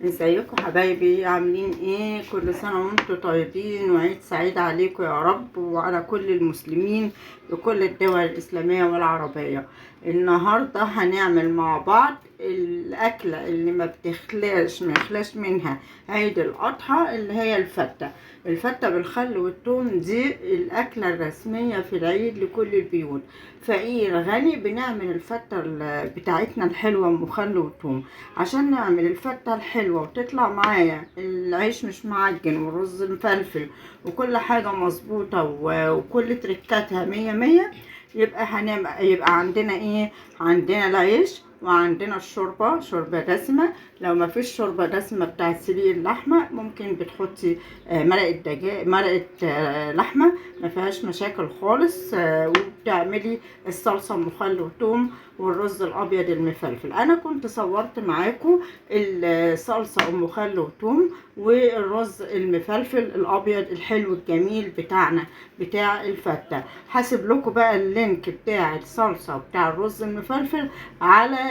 ازيكم حبايبي؟ عاملين ايه؟ كل سنة وانتم طيبين، وعيد سعيد عليكم يا رب وعلى كل المسلمين بكل الدول الإسلامية والعربية. النهاردة هنعمل مع بعض الأكلة اللي ما يخلاش منها عيد الأضحى، اللي هي الفتة. الفتة بالخل والثوم دي الأكلة الرسمية في العيد لكل البيوت، فقير غني بنعمل الفتة بتاعتنا الحلوة أم خل وثوم. عشان نعمل الفتة الحلوة وتطلع معايا العيش مش معجن والرز مفلفل وكل حاجة مظبوطة وكل تركاتها مية مية، يبقى عندنا ايه؟ عندنا العيش وعندنا الشوربة، شوربة دسمة. لو ما فيش شوربة دسمة بتاعت سليق اللحمة ممكن بتحطي مرقة دجاج، مرقة لحمة، ما فيهاش مشاكل خالص. وبتعملي الصلصة ام خل وتوم والرز الابيض المفلفل. انا كنت صورت معاكم الصلصة ام خل وتوم والرز المفلفل الابيض الحلو الجميل بتاعنا بتاع الفتة. هسيب لكم بقى ال link بتاع الصلصة بتاع الرز المفلفل على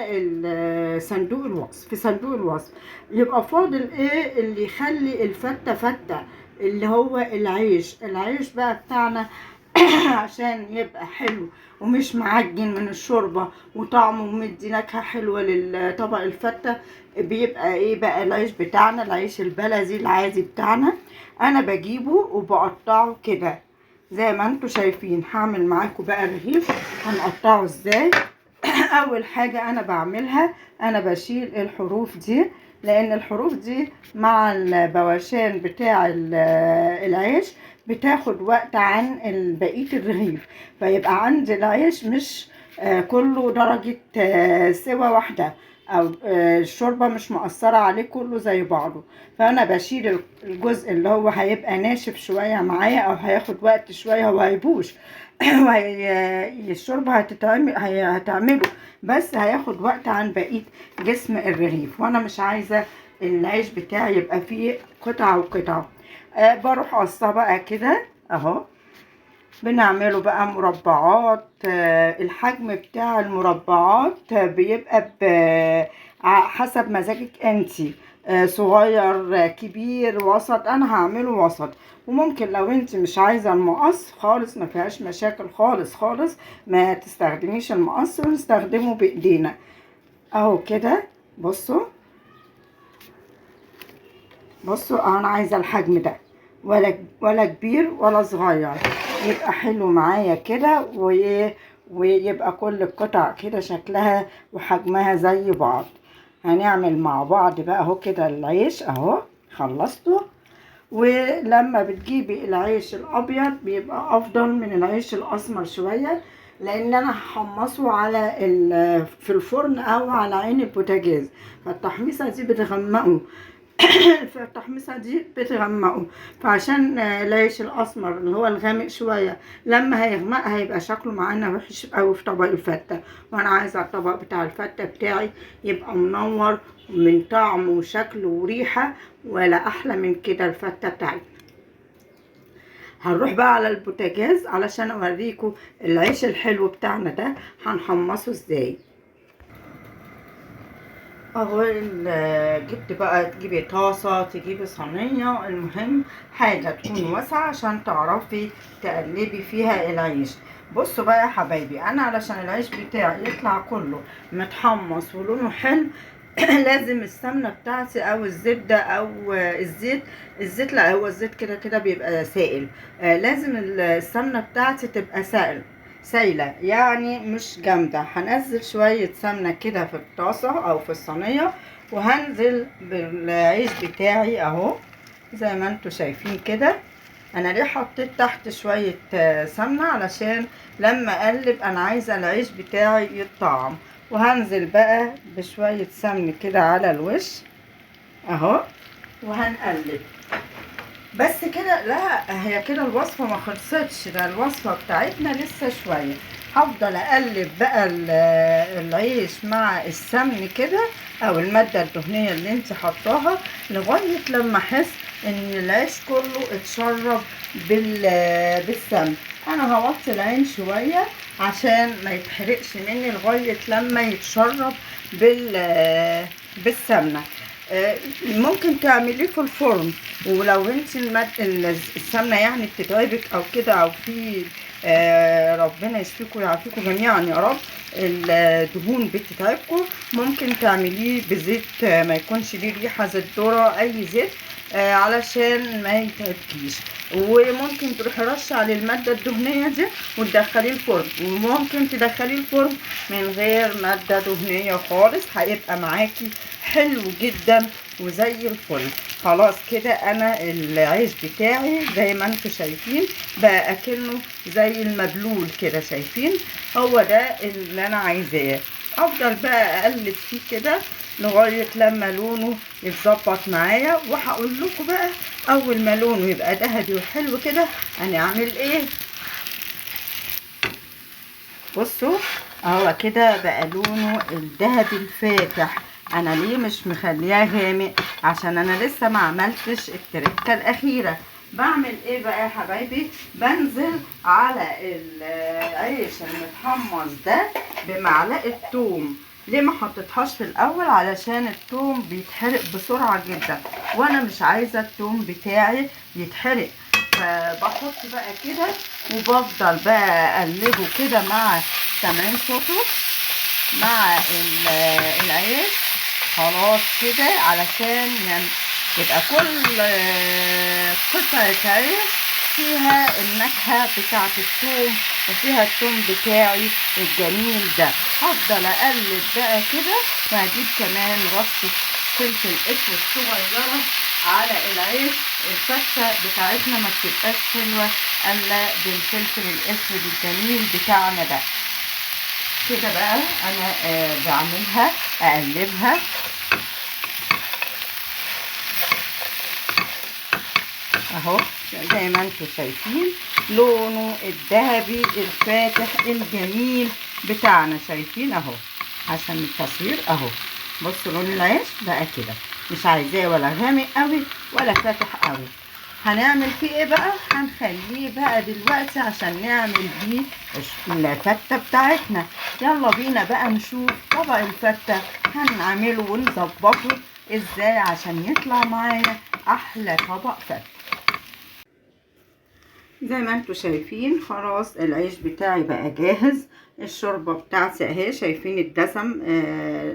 صندوق الوصف، في صندوق الوصف. يبقى فاضل ايه اللي يخلي الفتة فتة؟ اللي هو العيش. العيش بقى بتاعنا عشان يبقى حلو ومش معجن من الشوربة وطعمه مدي نكهة حلوة للطبق الفتة، بيبقى ايه بقى العيش بتاعنا؟ العيش البلدي العادي بتاعنا. انا بجيبه وبقطعه كده زي ما انتوا شايفين. هعمل معاكم بقى الرغيف هنقطعه ازاي. اول حاجة انا بعملها، انا بشيل الحروف دي، لان الحروف دي مع البواشان بتاع العيش بتاخد وقت عن بقية الرغيف، فيبقى عندي العيش مش كله درجة سوى واحدة، او الشوربة مش مقصرة عليه كله زي بعضه. فانا بشيل الجزء اللي هو هيبقى ناشف شوية معايا او هياخد وقت شوية وهيبوش الشوربة هتعمله، بس هياخد وقت عن بقية جسم الرغيف، وانا مش عايزة العيش بتاعي يبقى فيه قطعة وقطعة. بروح قصة بقى كده اهو. بنعمله بقى مربعات. الحجم بتاع المربعات بيبقى حسب مزاجك انتي، صغير كبير وسط. انا هعمله وسط، وممكن لو انت مش عايزه المقص خالص ما فيهاش مشاكل خالص خالص، ما تستخدميش المقص ونستخدمه بايدينا اهو كده. بصوا بصوا، انا عايزه الحجم ده، ولا كبير ولا صغير، يبقى حلو معايا كده، ويبقى كل القطع كده شكلها وحجمها زي بعض. هنعمل مع بعض بقى اهو كده العيش اهو خلصته. ولما بتجيبي العيش الابيض بيبقى افضل من العيش الاسمر شويه، لان انا هحمصه على في الفرن او على عين البوتاجاز، فالتحميصه دي بتغمقه. فالتحميصه دي بتغمقه، فعشان العيش الاسمر اللي هو الغامق شويه لما هيغمق هيبقى شكله معانا وحش قوي في طبق الفته، وانا عايزه الطبق بتاع الفته بتاعي يبقى منور من طعم وشكل وريحه، ولا احلى من كده الفته بتاعتنا. هنروح بقى على البوتاجاز علشان اوريكم العيش الحلو بتاعنا ده هنحمصه ازاي. اهو جبت بقى، تجيبي طاسة تجيبي صينية، المهم حاجة تكون واسعة عشان تعرفي تقلبي فيها العيش. بصوا بقى يا حبايبي، انا علشان العيش بتاعي يطلع كله متحمص ولونه حلو لازم السمنة بتاعتي او الزبدة او الزيت، الزيت لا هو الزيت كده كده بيبقى سائل، لازم السمنة بتاعتي تبقى سايلة، يعني مش جامدة. هنزل شوية سمنة كده في الطاسة او في الصينية، وهنزل بالعيش بتاعي اهو زي ما انتوا شايفين كده. انا ليه حطيت تحت شوية سمنة؟ علشان لما اقلب انا عايزة العيش بتاعي يتطعم. وهنزل بقى بشوية سمن كده على الوش اهو، وهنقلب بس كده. لا هي كده الوصفة ما خلصتش، ده الوصفة بتاعتنا لسه شوية. هفضل اقلب بقى العيش مع السمن كده او المادة الدهنية اللي انت حطاها، لغاية لما احس ان العيش كله اتشرب بالسمن. انا هوطي العين شوية عشان ما يتحرقش مني لغاية لما يتشرب بالسمنة. ممكن تعمليه في الفرن، ولو انت السمنة يعني بتتعبك او كده، او في ربنا يشفيكم ويعافيكم جميعا يا رب، الدهون بتتعبكم، ممكن تعمليه بزيت ما يكونش ليه ريحه، زيت ذره، اي زيت، علشان ما يتعبكيش. وممكن تروحي رشه على المادة الدهنية دي وتدخليه الفرن، وممكن تدخليه الفرن من غير مادة دهنية خالص، هيبقى معاكي حلو جدا وزي الفل. خلاص كده انا العيش بتاعي زي ما انتم شايفين بقى اكنه زي المبلول كده، شايفين؟ هو ده اللي انا عايزاه. افضل بقى اقلب فيه كده لغاية لما لونه يتظبط معايا، وهقول لكم بقى اول ما لونه يبقى ذهبي وحلو كده هنعمل ايه. بصوا اهو كده بقى لونه الذهبي الفاتح. انا ليه مش مخلياه غامق؟ عشان انا لسه ما عملتش التركة الاخيرة. بعمل ايه بقى يا حبايبي؟ بنزل على العيش المتحمص ده بمعلقه توم. ليه ما حطيتهاش في الاول؟ علشان التوم بيتحرق بسرعة جدا، وانا مش عايزه التوم بتاعي يتحرق، فبحط بقى كده وبفضل بقى اقلبه كده مع، سامعين صوته، مع العيش. خلاص كده علشان يعني يبقى كل قطعة عيش فيها النكهة بتاعة الثوم وفيها الثوم بتاعي الجميل ده. هفضل اقلب بقى كده، وهجيب كمان رشة فلفل اسود صغيرة على العيش. الفتة بتاعتنا ما بتبقاش حلوة الا بالفلفل الاسود الجميل بتاعنا ده. كده بقى انا بعملها اقلبها. اهو زي ما انتم شايفين لونه الذهبي الفاتح الجميل بتاعنا، شايفين اهو عشان التصوير اهو. بصوا لون العيش بقى كده، مش عايزاه ولا غامق قوي ولا فاتح قوي. هنعمل فيه ايه بقى؟ هنخليه بقى دلوقتي عشان نعمل بيه الفتة بتاعتنا. يلا بينا بقى نشوف طبق الفتة هنعمله ونظبطه ازاي عشان يطلع معايا احلى طبق فتة. زي ما انتم شايفين خلاص العيش بتاعي بقى جاهز. الشوربة بتاعتي اهي، شايفين الدسم.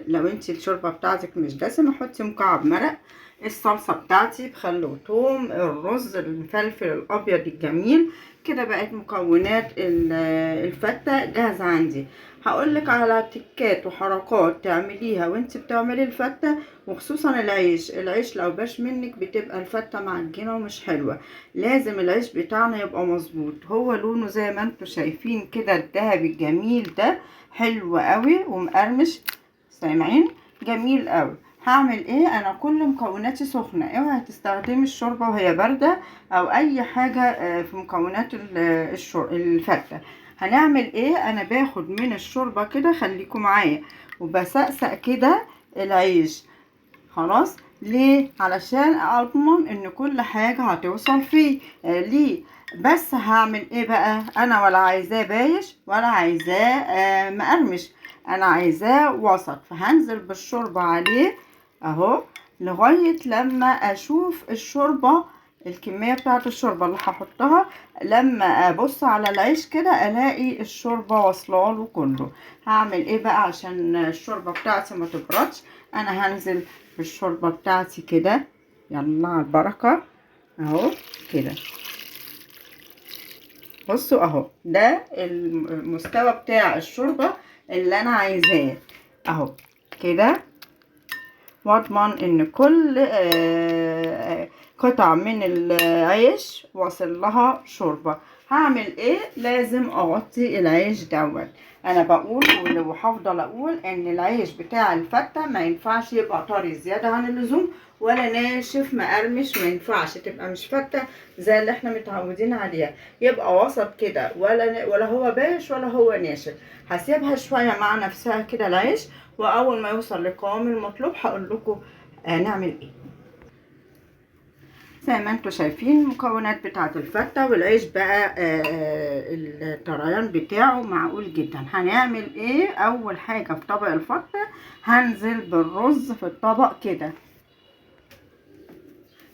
لو انت الشوربة بتاعتك مش دسمة حطي مكعب مرق. الصلصه بتاعتي بخل وثوم، الرز المفلفل الابيض الجميل. كده بقت مكونات الفته جاهزة عندي. هقولك على تكات وحركات تعمليها وانت بتعملي الفته، وخصوصا العيش. العيش لو باش منك بتبقى الفته معجنه ومش حلوة. لازم العيش بتاعنا يبقى مظبوط. هو لونه زي ما انتم شايفين كده الذهبي الجميل ده، حلو قوي ومقرمش، سامعين؟ جميل قوي. هعمل ايه؟ انا كل مكوناتي سخنة، اوعي تستخدمي الشوربة وهي باردة او اي حاجة في مكونات الفته. هنعمل ايه؟ انا باخد من الشوربة كده، خليكم معايا، وبسقسق كده العيش. خلاص ليه؟ علشان اضمن ان كل حاجة هتوصل فيه. ليه بس هعمل ايه بقى؟ انا ولا عايزاه بايش ولا عايزاه مقرمش، انا عايزاه وسط. فهنزل بالشوربه عليه اهو لغاية لما اشوف الشوربة، الكمية بتاعه الشوربة اللي هحطها. لما ابص على العيش كده الاقي الشوربة واصله له كله. هعمل ايه بقى عشان الشوربة بتاعتي ما تبردش؟ انا هنزل بالشوربه بتاعتي كده، يلا على البركة اهو كده. بصوا اهو ده المستوى بتاع الشوربة اللي انا عايزاه اهو كده، واضمن ان كل قطع من العيش واصل لها شوربة. هعمل ايه؟ لازم اغطي العيش دوت. انا بقول وهفضل اقول ان العيش بتاع الفته ما ينفعش يبقى طري زيادة عن اللزوم ولا ناشف مقرمش، ما ينفعش تبقى مش فته زي اللي احنا متعودين عليها، يبقى وسط كده، ولا هو باش ولا هو ناشف. هسيبها شوية مع نفسها كده العيش، واول ما يوصل للقوام المطلوب هقول لكم نعمل ايه. زي ما انتم شايفين المكونات بتاعه الفته والعيش بقى الطريان بتاعه معقول جدا. هنعمل ايه؟ اول حاجة في طبق الفته هنزل بالرز في الطبق كده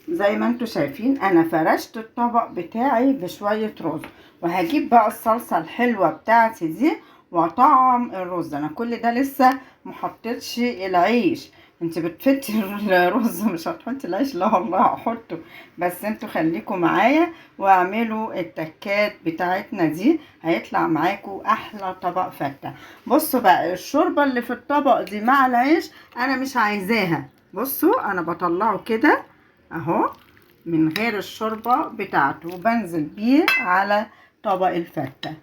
زي ما انتوا شايفين انا فرشت الطبق بتاعي بشوية رز، وهجيب بقى الصلصة الحلوة بتاعتي دي وطعم الرز. انا كل ده لسه محطتش العيش. انت بتفتي الرز مش هتحطي العيش؟ لا والله هحطه، بس انتوا خليكم معايا واعملوا التكات بتاعتنا دي، هيطلع معاكم احلى طبق فتة. بصوا بقى الشوربة اللي في الطبق دي مع العيش انا مش عايزاها. بصوا انا بطلعه كده اهو من غير الشوربة بتاعته، وبنزل بيه على طبق الفتة.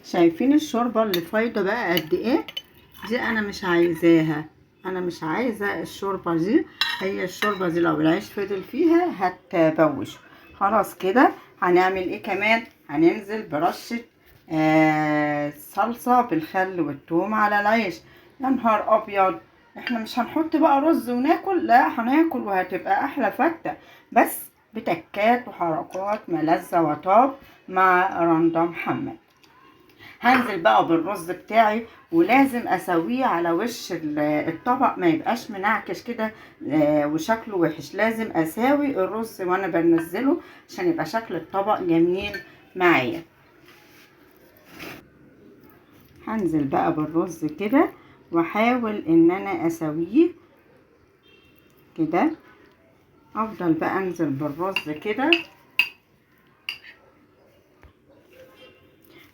شايفين الشوربة اللي فايضة بقى قد ايه؟ دي انا مش عايزاها، انا مش عايزة الشوربة دي. هي الشوربة دي لو العيش فضل فيها هتبوشه. خلاص كده هنعمل ايه كمان؟ هننزل برشة صلصة بالخل والثوم على العيش. يا نهار ابيض، احنا مش هنحط بقى رز وناكل، لا هناكل وهتبقى احلى فتة، بس بتكات وحركات ملذة وطاب مع رندا محمد. هنزل بقى بالرز بتاعي، ولازم اسويه على وش الطبق، ما يبقاش منعكش كده وشكله وحش. لازم اساوي الرز وانا بنزله عشان يبقى شكل الطبق جميل معايا. هنزل بقى بالرز كده واحاول ان انا اسويه كده. افضل بقى انزل بالرز كده.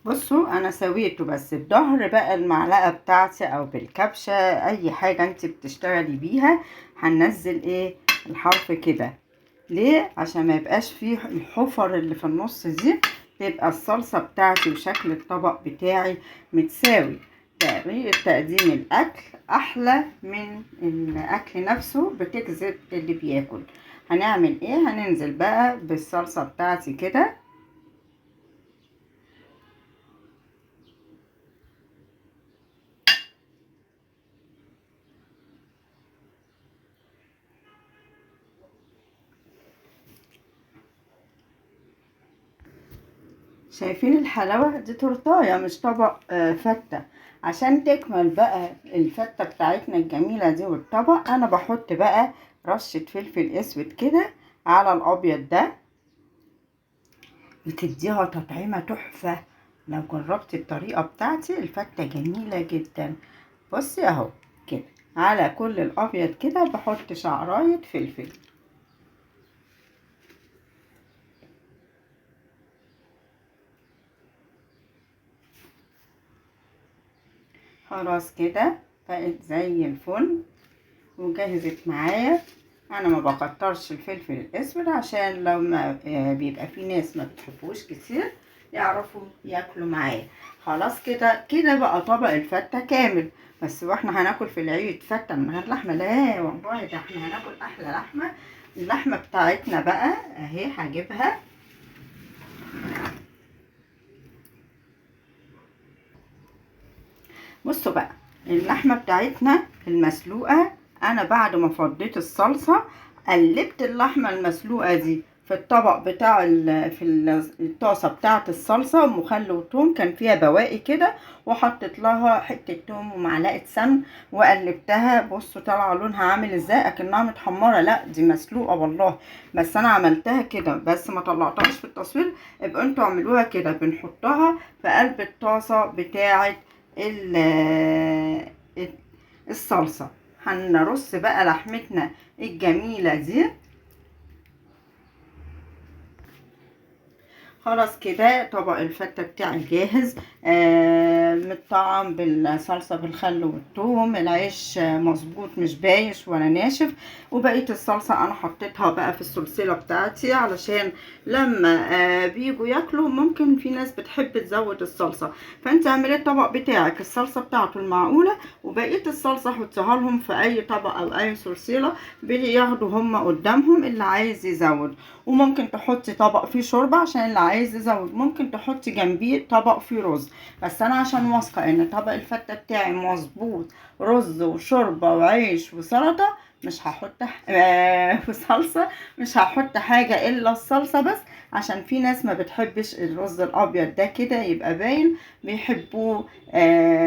بصوا انا سويته، بس بظهر بقى المعلقة بتاعتي او بالكبشه، اي حاجة انت بتشتغلي بيها. هننزل ايه الحرف كده، ليه؟ عشان ما يبقاش فيه الحفر اللي في النص دي، تبقى الصلصه بتاعتي وشكل الطبق بتاعي متساوي. طريقه تقديم الاكل احلى من الاكل نفسه، بتجذب اللي بياكل. هنعمل ايه؟ هننزل بقى بالصلصه بتاعتي كده. شايفين الحلاوة دي؟ تورتايه مش طبق فتة. عشان تكمل بقى الفتة بتاعتنا الجميلة دي والطبق، انا بحط بقى رشة فلفل اسود كده على الابيض ده، بتديها تطعيمة تحفة. لو جربت الطريقة بتاعتي الفتة جميلة جدا. بصي اهو كده على كل الابيض كده بحط شعراية فلفل. خلاص كده بقت زي الفل وجهزت معايا. انا ما بكترش الفلفل الاسود عشان لو ما بيبقى في ناس ما بتحبوش كتير يعرفوا ياكلوا معايا. خلاص كده كده بقى طبق الفتة كامل. بس واحنا هناكل في العيد فتة من غير لحمة؟ لا والله، ده احنا هناكل احلى لحمة. اللحمة بتاعتنا بقى اهي هجيبها. بصوا بقى اللحمة بتاعتنا المسلوقة، انا بعد ما فضيت الصلصة قلبت اللحمة المسلوقة دي في الطبق بتاع في الطاسة بتاعة الصلصة، ومخل وتوم كان فيها بواقي كده، وحطيت لها حتة توم ومعلقة سمن وقلبتها. بصوا طالعة لونها عامل ازاي، اكنها متحمرة، لا دي مسلوقة والله، بس انا عملتها كده بس ما طلعتهاش في التصوير. ابقوا انتوا اعملوها كده. بنحطها في قلب الطاسة بتاعة الصلصة. هنرص بقى لحمتنا الجميلة دي. خلاص كده طبق الفتة بتاعي جاهز، متطعم بالصلصة بالخل والثوم، العيش مظبوط مش بايش ولا ناشف، وبقية الصلصة انا حطيتها بقى في السلسلة بتاعتي علشان لما بيجوا ياكلوا. ممكن في ناس بتحب تزود الصلصة، فانت اعملي الطبق بتاعك الصلصة بتاعته المعقولة، وبقية الصلصة حطيها لهم في اي طبق او اي سلسلة بياخدوا هم قدامهم اللي عايز يزود. وممكن تحطي طبق فيه شوربة عشان اللي عايز يزود، ممكن تحطي جنبيه طبق فيه رز، بس انا عشان واثقة ان طبق الفته بتاعي مظبوط رز وشوربه وعيش وسلطة، مش هحط وصلصه، مش هحط حاجة الا الصلصه بس عشان في ناس ما بتحبش الرز الابيض ده كده يبقى باين، بيحبوه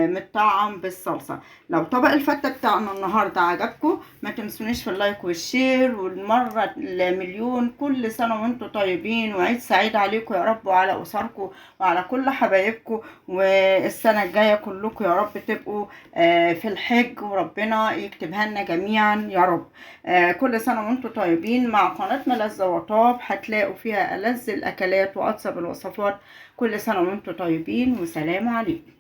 متطعم بالصلصه. لو طبق الفته بتاعنا النهارده عجبكم ما تنسونيش في ال like وال share، والمرة المليون. كل سنة وانتم طيبين، وعيد سعيد عليكم يا رب وعلى اسركم وعلى كل حبايبكم، والسنة الجاية كلكم يا رب تبقوا في الحج، وربنا يكتبها لنا جميعا يا رب. كل سنة وانتم طيبين. مع قناة ملذ وطاب هتلاقوا فيها ألذ الاكلات واطيب الوصفات. كل سنة وانتم طيبين، وسلام عليكم.